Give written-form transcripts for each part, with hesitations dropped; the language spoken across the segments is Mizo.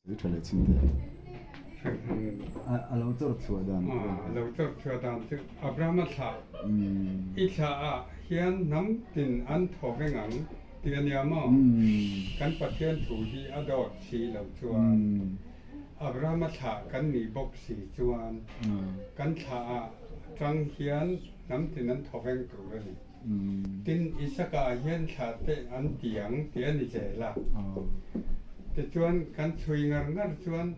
Tha leh chin teh. A lo chawr chhuah dan chu. A lo chawr chhuah dan chu Abrahama thlah i thlah ah hian hnam tin an thaw veng ang tih a nia maw? Kan Pathian thu hi a dawt si lo chuan Abrahama thlah kan nih bawk si chuan kan thlah ah tang hian hnam tin an thaw veng tur a ni. Tin, Isaka hian thla te an ti ang tih a ni zel a. Tichuan, kan chhui ngar ngar chuan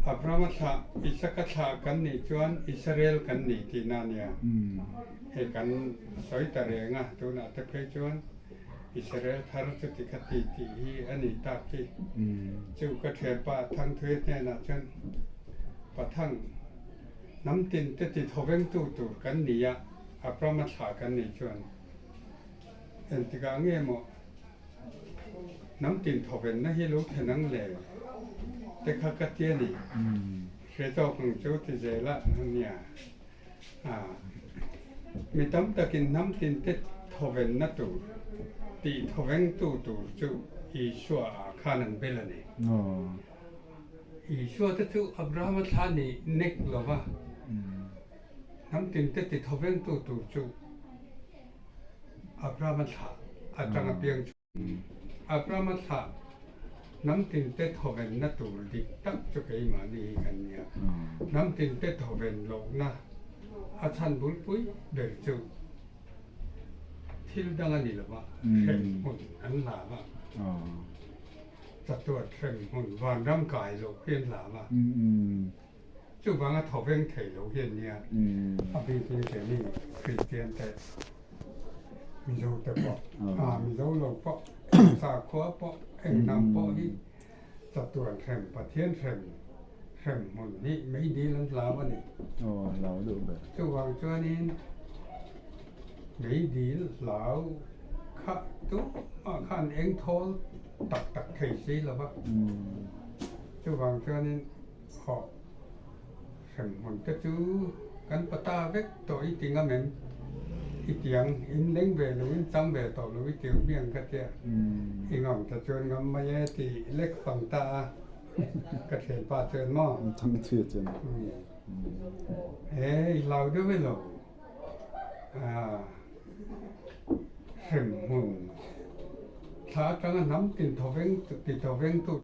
Abrahama thlah, Isaka thlah kan nih chuan Israel kan ni tihna a nia. Hei kan sawi ta reng a, tunah te phei chuan Israel thar chuti kha ti tih hi a ni tak hi. Chu ka thianpa Thangthuia hnenah chuan Pathang, Hnam tin te ti thawvengtu tur kan ni a, Abrahama thlah kan nih chuan engtikah nge maw hnam tin thawvenna hi lo thlen ang le te kha ka ti a ni. Hre tawk ang chu ti zel a nia. Mi tam takin hnam tin te thawvenna tur tih thawvengtu tur chu Isua ah khan an bel a ni. Isua te chu Abrahama thla nih nek lo va, hnam tinte ti thawvengtu tur chu Abrahama thlah atanga piang chu. Abrahama thlah hnam tinte thawvenna tur dik tak chu keimahni hi kan nia. Hnam tinte thawven lohna a chhan bulpui ber chu thil dang a ni lo va, hremhmun an hlau a. Chatuan hrem hmun vanram kai loh hian hlau a, chuvanga thawveng thei lo hian nia a bikin keini Kristian te Mizo te pawh a Mizo lo pawh eng sakhua pawh eng hnam pawh hi chatuan hrem Pathian hrem hrem hmun hi meidil an hlau a ni. Chuvang chuanin meidil hlau kha tumah khan eng thawl tak tak thei si lo va, chuvang chuanin hawh hrem hmun te chu kan pata vek tawh i ti ngam em? I tiang in leng ve lo in chang ve tawh lo i tiu hmiang ka tia, i ngam ta chuan ngam mai e ti lek fang ta a, ka thianpa chuan maw? Thang chhia chuan. He i hlau deuh e lo. Hrem hmun thla atanga hnam tin thawveng ti thawvengtu.